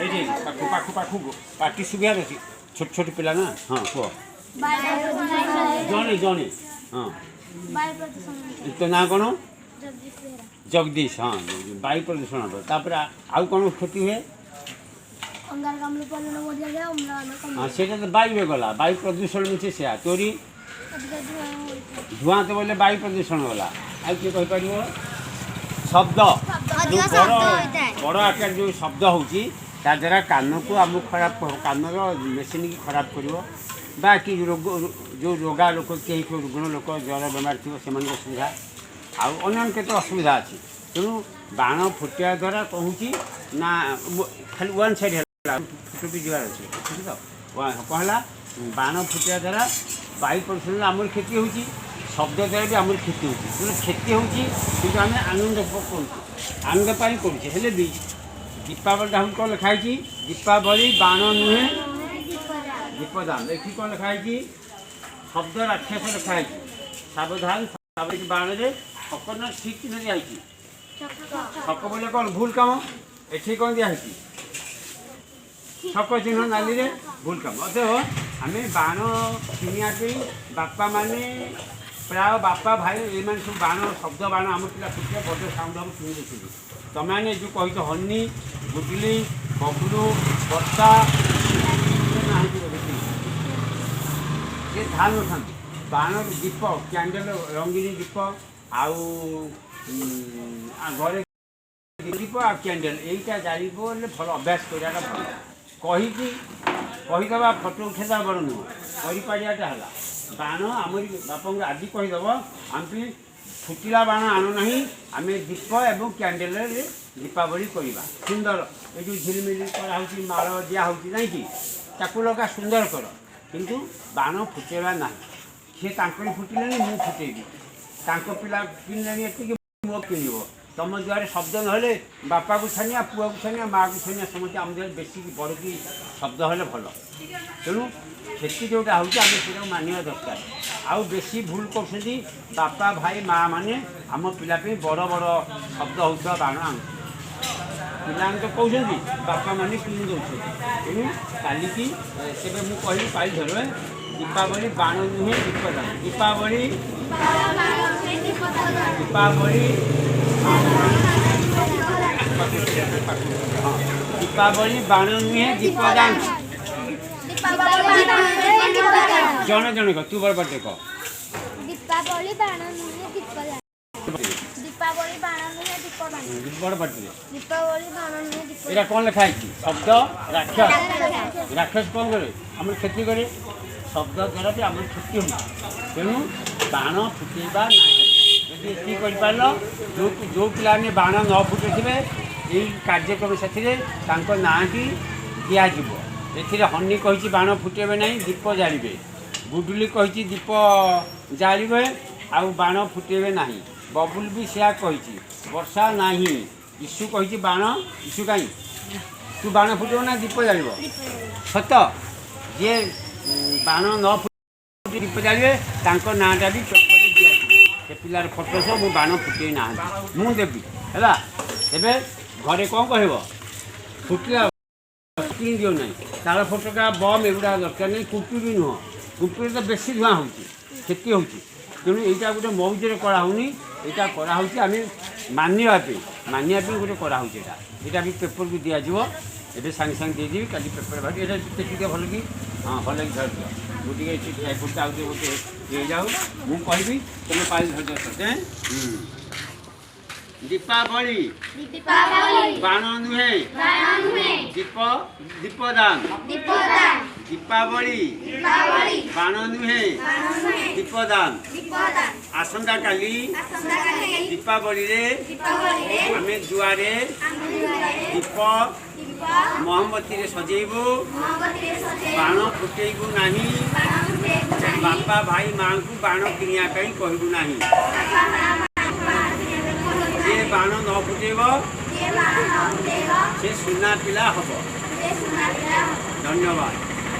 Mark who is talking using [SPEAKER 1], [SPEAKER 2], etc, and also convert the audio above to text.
[SPEAKER 1] ଏଇଠି ପାଖକୁ ପାଖକୁ ପାଖକୁ, ପାଟି ଶୁଭିବାର ଅଛି। ଛୋଟ ଛୋଟ ପିଲା ନା। ହଁ, କୁହ।
[SPEAKER 2] ବାୟୁ ପ୍ରଦୂଷଣ।
[SPEAKER 1] ଜଣେ ଜଣେ, ହଁ।
[SPEAKER 2] ବାୟୁ ପ୍ରଦୂଷଣ।
[SPEAKER 1] ତୋ ନାଁ କ'ଣ?
[SPEAKER 2] ଜଗଦୀଶ ବେହେରା।
[SPEAKER 1] ଜଗଦୀଶ, ହଁ। ବାୟୁ ପ୍ରଦୂଷଣ ହେବ, ତାପରେ ଆଉ କ'ଣ କ୍ଷତି ହୁଏ?
[SPEAKER 2] ଅଙ୍ଗାରକାମ୍ଳ ପରିମାଣ ବଢ଼ିଯାଏ, ଅମ୍ଳଜାନ କମି।
[SPEAKER 1] ହଁ, ସେଇଟା ତ ବାୟୁରେ ଗଲା। ବାୟୁ ପ୍ରଦୂଷଣ ମିଶେ ସେୟା। ତୋରି
[SPEAKER 2] ଅଧିକ ଧୂଆଁ ହୋଇଥାଏ।
[SPEAKER 1] ଧୂଆଁ ତ ବୋଲେ ବାୟୁ ପ୍ରଦୂଷଣ ଗଲା। ଆଉ କିଏ କହିପାରିବ? ଶବ୍ଦ।
[SPEAKER 2] ଅଧିକ
[SPEAKER 1] ଯୋଉ
[SPEAKER 2] ଶବ୍ଦ
[SPEAKER 1] ବଡ଼
[SPEAKER 2] ହୋଇଥାଏ।
[SPEAKER 1] ବଡ଼ ଆକାର ଯେଉଁ ଶବ୍ଦ ହେଉଛି, ତା ଦ୍ୱାରା କାନକୁ ଆମକୁ ଖରାପ, କାନର ମେସିନ୍କି ଖରାପ କରିବ ବା କି ରୋଗ, ଯେଉଁ ରୋଗା ଲୋକ କେହି ଥିବ, ରୁଗ୍ଣ ଲୋକ, ଜ୍ୱର ବେମାର ଥିବ, ସେମାନଙ୍କୁ ଅସୁବିଧା। ଆଉ ଅନ୍ୟାନ୍ୟ କେତେ ଅସୁବିଧା ଅଛି। ତେଣୁ ବାଣ ଫୁଟିବା ଦ୍ୱାରା କହୁଛି ନା, ଖାଲି ୱାନ୍ ସାଇଡ଼୍ ହେଲା, ଫୁଟୁ ବି ଯିବାର ଅଛି, ଠିକ୍ ତ? କ'ଣ ହେଲା? ବାଣ ଫୁଟିବା ଦ୍ୱାରା ବାୟୁ ପ୍ରଦୂଷଣରେ ଆମର କ୍ଷତି ହେଉଛି, ଶବ୍ଦ ଦ୍ୱାରା ବି ଆମର କ୍ଷତି ହେଉଛି। ତେଣୁ କ୍ଷତି ହେଉଛି, କିନ୍ତୁ ଆମେ ଆନନ୍ଦ ଉପଭୋଗ କରୁଛୁ, ଆନନ୍ଦ ପାଇଁ କରୁଛେ। ହେଲେ ବି ଦୀପାବଳିଟା ହେଉଛି, କ'ଣ ଲେଖା ହେଇଛି? ଦୀପାବଳି ବାଣ ନୁହେଁ, ଦୀପଦାନ। ଏଠି କ'ଣ ଲେଖା ହେଇଛି? ଶବ୍ଦ ରାକ୍ଷସ ଲେଖା ହେଇଛି। ସାବଧାନ ସାବଧାନ। ବାଣରେ ଛକ ନା ଠିକ୍ ଚିହ୍ନ ଦିଆହେଇଛି? ଛକ ବୋଲେ କ'ଣ? ଭୁଲ କାମ। ଏଠି କ'ଣ ଦିଆହେଇଛି? ଛକ ଚିହ୍ନ ନାଲିରେ, ଭୁଲ କାମ। ଅତଏବ ଆମେ ବାଣ କିଣିବା ପାଇଁ ବାପାମାନେ ପ୍ରାୟ, ବାପା, ଭାଇ ଏମାନେ ସବୁ ବାଣ, ଶବ୍ଦ ବାଣ ଆମ ପିଲା ଫୁଟିଲେ ବଡ଼ ସାଉଣ୍ଡ ହେବ, କିଣି ଦେଉଛନ୍ତି। ତମେମାନେ ଯେଉଁ କହିଛ, ହନି, ଗୁଡଲି, ବବୁଲୁ, ବର୍ଷା ନାହାନ୍ତି ବୋଧେ କେହି। ସେ ଧାନ ନଥାନ୍ତି। ବାଣ, ଦୀପ, କ୍ୟାଣ୍ଡେଲ, ରଙ୍ଗିନୀ ଦୀପ ଆଉ ଘରେ ଦୀପ ଆଉ କ୍ୟାଣ୍ଡେଲ, ଏଇଟା ଜାଳିବ ହେଲେ ଭଲ। ଅଭ୍ୟାସ କରିବାଟା ଭଲ। କହିକି କହିଦେବା, ଫଟୋ ଉଠେଇଦେବା ବଡ଼ ନୁହଁ, କରିପାରିବାଟା ହେଲା। ବାଣ ଆମରି ବାପାଙ୍କୁ ଆଜି କହିଦେବ, ଆମେ ଫୁଟିଲା ବାଣ ଆଣୁ ନାହିଁ, ଆମେ ଦୀପ ଏବଂ କ୍ୟାଣ୍ଡେଲରେ ଦୀପାବଳି କରିବା। ସୁନ୍ଦର ଏ ଯେଉଁ ଝିଲିମିଲି କରାହେଉଛି, ମାଳ ଦିଆହେଉଛି ନାଇଁ କି, ତାକୁ ଲଗା, ସୁନ୍ଦର କର, କିନ୍ତୁ ବାଣ ଫୁଟେଇବା ନାହିଁ। ସିଏ ତାଙ୍କରି ଫୁଟିଲେଣି, ମୁଁ ଫୁଟେଇବି। ତାଙ୍କ ପିଲା କିଣିଲେଣି ଏତିକି, ମୋ କିଣିବ। ତମ ଦୁଆରେ ଶବ୍ଦ ନହେଲେ ବାପାକୁ ଛାନିଆ, ପୁଅକୁ ଛାନିଆ, ମାଆକୁ ଛାନିଆ, ସମସ୍ତେ। ଆମ ଦୁଆରେ ବେଶୀ ବଡ଼ କି ଶବ୍ଦ ହେଲେ ଭଲ। ତେଣୁ କ୍ଷତି ଯେଉଁଟା ହେଉଛି, ଆମେ ସେଇଟାକୁ ମାନିବା ଦରକାର। ଆଉ ବେଶୀ ଭୁଲ କରୁଛନ୍ତି ବାପା, ଭାଇ, ମା ମାନେ, ଆମ ପିଲା ପାଇଁ ବଡ଼ ବଡ଼ ଶବ୍ଦ ହେଉଥିବା ବାଣ ଆଣୁଛନ୍ତି। ପିଲାମାନେ ତ କହୁଛନ୍ତି, ବାପାମାନେ କିଣି ଦେଉଛନ୍ତି। ତେଣୁ କାଲିକି ତେବେ ମୁଁ କହିବି, ପାଳି ଧରିବେ। ଦୀପାବଳି ବାଣ ନୁହେଁ, ଦୀପଦାନ। ଦୀପାବଳି, ଦୀପାବଳି, ହଁ, ଦୀପାବଳି ବାଣ ନୁହେଁ, ଦୀପଦାନ। ଜଣେ ଜଣେ କହ। ତୁ ବଡ଼ ପାଟିରେ କହ।
[SPEAKER 2] ଦୀପାବଳି ବାଣ ନୁହେଁ, ଦୀପଦାନ। ଦୀପାବଳି ବାଣ ନୁହେଁ, ଦୀପଦାନ।
[SPEAKER 1] ବଡ଼ ପାଟିରେ।
[SPEAKER 2] ଦୀପାବଳି ବାଣ ନୁହେଁ, ଦୀପ
[SPEAKER 1] ଏଇଟା କ'ଣ ଲେଖା ହେଇଛି? ଶବ୍ଦ ରାକ୍ଷସ। ରାକ୍ଷସ କ'ଣ କରେ? ଆମର କ୍ଷତି କରେ। ଶବ୍ଦ ଦ୍ୱାରା ବି ଆମର କ୍ଷତି ହେଉଛି। ତେଣୁ ବାଣ ଫୁଟେଇବା ନାହିଁ। ଯଦି ଏତିକି କରିପାରିଲ, ଯେଉଁ ଯେଉଁ ପିଲାମାନେ ବାଣ ନ ଫୁଟେଇଥିବେ, ଏଇ କାର୍ଯ୍ୟକ୍ରମ ସାଥିରେ ତାଙ୍କ ନାଁଟି ଦିଆଯିବ। ଏଥିରେ ହନି କହିଛି ବାଣ ଫୁଟେଇବେ ନାହିଁ, ଦୀପ ଜାଳିବେ। ଗୁଡୁଲି କହିଛି ଦୀପ ଜାଳିବେ ଆଉ ବାଣ ଫୁଟେଇବେ ନାହିଁ। ବବୁଲ ବି ସେୟା କହିଛି। ବର୍ଷା ନାହିଁ। ଇସୁ କହିଛି ବାଣ। ଇସୁ କାହିଁ? ତୁ ବାଣ ଫୁଟେଇବ ନା ଦୀପ ଜାଳିବ? ସତ, ଯିଏ ବାଣ ନ ଫୁଟି ଦୀପ ଜାଳିବେ, ତାଙ୍କ ନାଁଟା ବି ପେପରରେ ଦିଆଯିବ। ସେ ପିଲାର ଫଟୋ ସହ, ମୁଁ ବାଣ ଫୁଟେଇ ନାହାନ୍ତି, ମୁଁ ଦେବି। ହେଲା, ଏବେ ଘରେ କ'ଣ କହିବ? ଫୁଟିଲା କିଣି ଦିଅ ନାହିଁ। ତାଳ ଫୋଟକା, ବମ୍ ଏଗୁଡ଼ା ଦରକାର ନାହିଁ। କୁମ୍ପି ବି ନୁହଁ। କୁମ୍ପିରେ ତ ବେଶୀ ଧୂଆଁ ହେଉଛି, କ୍ଷତି ହେଉଛି। ତେଣୁ ଏଇଟା ଗୋଟେ ମଉଜରେ କରାହେଉନି, ଏଇଟା କରାହେଉଛି ଆମେ ମାନିବା ପାଇଁ। ମାନିବା ପାଇଁ ଗୋଟେ କରାହେଉଛି ଏଇଟା। ଏଇଟା ବି ପେପରକୁ ଦିଆଯିବ। ଏବେ ସାଙ୍ଗେ ସାଙ୍ଗେ ଦେଇଦେବି, କାଲି ପେପର ବାହାରି। ଏଇଟା ଦେଖିଦିଅ ଭଲ କି। ହଁ, ଭଲ କି ଧରିଦିଅ। ମୁଁ ଟିକେ ଏଠି ଟ୍ରାଇପଡ଼ଟା ଆଉ ଟିକେ ଗୋଟେ ହେଇଯାଉ, ମୁଁ କହିବି, ତୁମେ ପାଳି ଧରିଦିଅ ସତେ। ଦୀପାବଳି
[SPEAKER 2] ଦୀପାବଳି
[SPEAKER 1] ବାଣ ନୁହେଁ,
[SPEAKER 2] ବାଣ ନୁହେଁ,
[SPEAKER 1] ଦୀପ, ଦୀପଦାନ।
[SPEAKER 2] ଦୀପଦାନ।
[SPEAKER 1] ଦୀପାବଳି
[SPEAKER 2] ଦୀପାବଳି
[SPEAKER 1] ବାଣ ନୁହେଁ,
[SPEAKER 2] ବାଣ ନୁହେଁ,
[SPEAKER 1] ଦୀପଦାନ।
[SPEAKER 2] ଦୀପଦାନ।
[SPEAKER 1] ଆସନ୍ତାକାଲି
[SPEAKER 2] ଆସନ୍ତାକାଲି
[SPEAKER 1] ଦୀପାବଳିରେ
[SPEAKER 2] ଦୀପାବଳିରେ
[SPEAKER 1] ଆମେ ଦୁଆରେ
[SPEAKER 2] ଆମେ ଦୁଆରେ
[SPEAKER 1] ଦୀପ,
[SPEAKER 2] ଦୀପ,
[SPEAKER 1] ମହମବତୀରେ ସଜେଇବୁ,
[SPEAKER 2] ମହମବତୀରେ ସଜେଇବୁ,
[SPEAKER 1] ବାଣ ଫୁଟେଇବୁ ନାହିଁ।
[SPEAKER 2] ବାଣ ଫୁଟେଇବୁ ନାହିଁ।
[SPEAKER 1] ବାପା, ଭାଇ, ମାଙ୍କୁ ବାଣ କିଣିବା ପାଇଁ କହିବୁ ନାହିଁ।
[SPEAKER 2] ବାପା, ମା ବାଣ କିଣିବା ପାଇଁ କହିବୁ।
[SPEAKER 1] ଯିଏ ବାଣ ନ ଫୁଟେଇବ,
[SPEAKER 2] ଯିଏ ବାଣ ନ ଫୁଟେଇବ,
[SPEAKER 1] ସେ ସୁନା ପିଲା ହବ।
[SPEAKER 2] ସେ ସୁନା ପିଲା ହବ।
[SPEAKER 1] ଧନ୍ୟବାଦ।